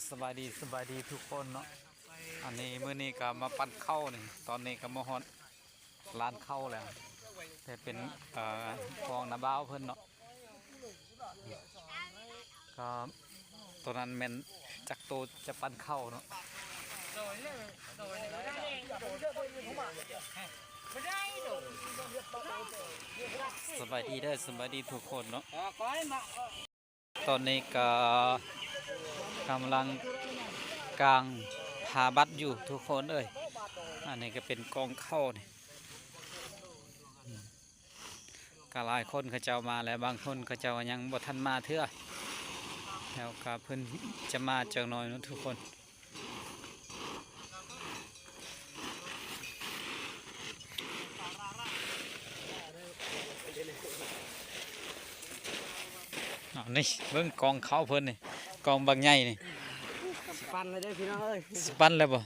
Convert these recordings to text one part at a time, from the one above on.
ສະບາຍດີ ສະບາຍດີທຸກຄົນເນາະ. ອັນນີ້ ມື້ນີ້ກໍມາປັ່ນເຂົ້ານີ້ ຕອນນີ້ກໍມາຮອດຮ້ານເຂົ້າແລ້ວ ແຕ່ເປັນ ເອີ ຂອງນ້າບ່າວເພິ່ນເນາະ. ກໍໂຕນັ້ນແມ່ນຈັກໂຕຈະປັ່ນເຂົ້າເນາະ. ສະບາຍດີເດີ ສະບາຍດີທຸກຄົນເນາະ. ຕອນນີ້ກໍກຳລັງກາງຜ້າບັດຢູ່ທຸກຄົນເອີຍ. ອັນນີ້ກໍເປັນກອງເຂົ້ານີ້ ກໍຫຼາຍຄົນເຂົາເຈົ້າມາແລ້ວ ບາງຄົນເຂົາເຈົ້າຍັງບໍ່ທັນມາເທື່ອ ແລ້ວກໍເພິ່ນຈະມາຈັກໜ້ອຍເນາະທຸກຄົນ. ເອົານີ້ ເບິ່ງກອງເຂົ້າເພິ່ນນີ້ ກອງບັກໃຫຍ່ນີ້. ຊິປັ່ນແລ້ວເດີພີ່ນ້ອງເອີຍ ຊິປັ່ນແລ້ວບໍ່?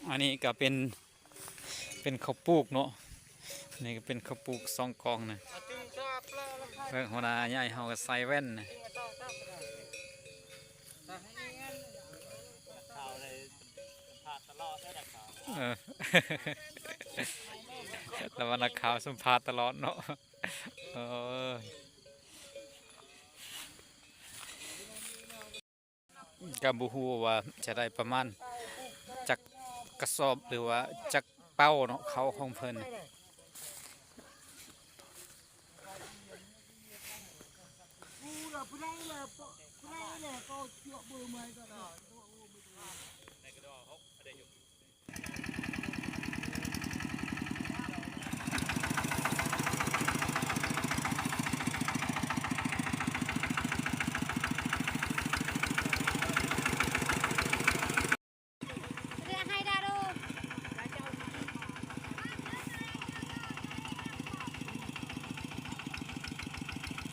ອັນນີ້ກໍເປັນ ເປັນເຂົ້າປູກເນາະ. ນີ້ກໍເປັນເຂົ້າປູກສອງກອງນະ. ເບິ່ງຫົວໜ້າໃຫຍ່ເຮົາກໍໃສ່ແວ່ນນະ. ເອີ ລະວັງນັກຂ່າວສຳພາດຕະຫຼອດເນາະ. ເອີ ກໍບໍ່ຮູ້ວ່າຈະໄດ້ປະມານຈັກກະສອບ ຫຼືວ່າຈັກເປົາເນາະ ເຂົ້າຂອງເພິ່ນ.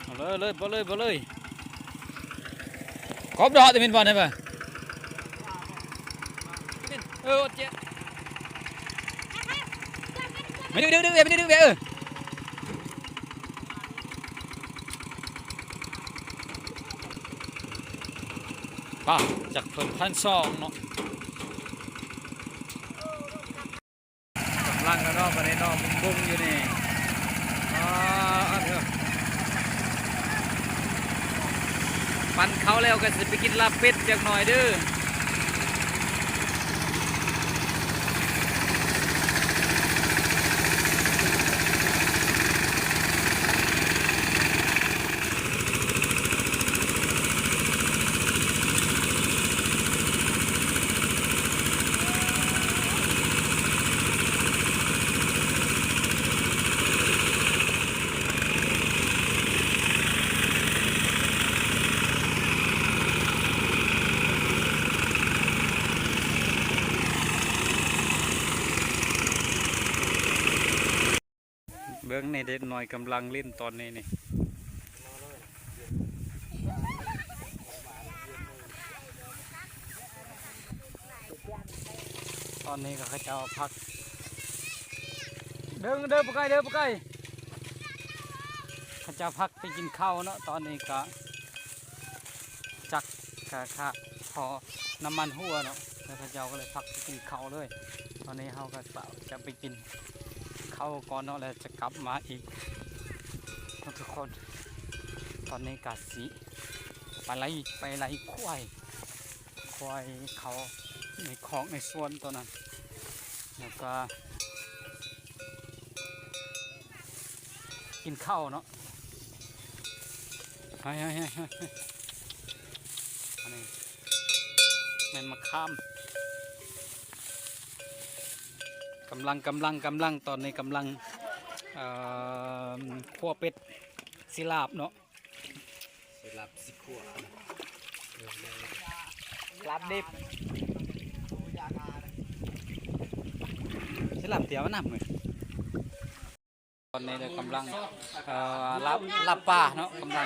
ເອົາເລີຍ ເລີຍ ບໍ່ເລີຍ ບໍ່ເລີຍ. ກອບດອກແຕ່ແມ່ນບໍ່ໄດ້ບໍ່? ເອີ ເຈະ ມາດຶງ ດຶງ ດຶງ ເອີ ປາ ຈັກເພິ່ນພັນສອງເນາະ. ກຳລັງແລ້ວເນາະ ບັດນີ້ເນາະ ບຸ້ງໆຢູ່ນີ້. ອໍ ເດີ ປັ່ນເຂົ້າແລ້ວກໍຊິໄປກິນລາບເປັດຈັກໜ້ອຍເດີ. ເບິ່ງນີ້ ເດັກນ້ອຍກຳລັງຫຼິ້ນຕອນນີ້ນີ້. ຕອນນີ້ກໍເຂົາເຈົ້າພັກ ເດີ ເດີ ບໍ່ໄກ ເດີ ບໍ່ໄກ. ເຂົາເຈົ້າພັກໄປກິນເຂົ້າເນາະ. ຕອນນີ້ກໍຈັກກະຂະ ເພາະນ້ຳມັນຮົ່ວເນາະ ແລ້ວເຂົາເຈົ້າກໍເລີຍພັກໄປກິນເຂົ້າເລີຍ. ຕອນນີ້ເຮົາກໍຈະໄປກິນເຂົ້າກ່ອນເນາະ ແລ້ວຈະກັບມາອີກເນາະທຸກຄົນ. ຕອນນີ້ກໍຊິໄປໄລ່ ໄປໄລ່ຄວາຍ ຄວາຍເຂົ້າໃນຄອກໃນສວນຕົວນັ້ນ ແລ້ວກໍກິນເຂົ້າເນາະ. ໄຮໆໆໆ ອັນນີ້ແມ່ນມະຂາມ. ກຳລັງ ກຳລັງ ກຳລັງ ຕອນນີ້ກຳລັງ ເອີ ຂົ້ວເປັດ ຊິລາບເນາະ. ຊິລາບ ຊິຂົ້ວ ລາບດິບ ຊິລາບຕຽວນຳເລີຍ. ຕອນນີ້ເດີ ກຳລັງ ເອີ ລາບ ລາບປາເນາະ ກຳລັງ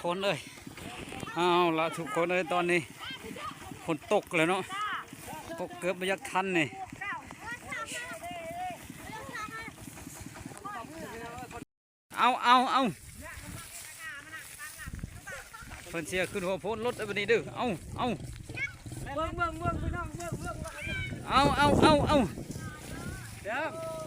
ຄົນເອີຍ ເອົາລະທຸກຄົນເອີຍ ຕອນນີ້ຝົນຕົກແລ້ວເນາະ ຕົກເກືອບບໍ່ຢາກທັນນີ້ ເອົາ ເອົາ ເອົາ ເພິ່ນເສຍຂຶ້ນຫົວໂພນລົດເອີຍບັດນີ້ເດີ ເອົາ ເອົາ ເບິ່ງ ເບິ່ງ ເບິ່ງ ພີ່ນ້ອງ ເບິ່ງ ເບິ່ງ ເອົາ ເອົາ ເອົາ ເອົາ ເດີ.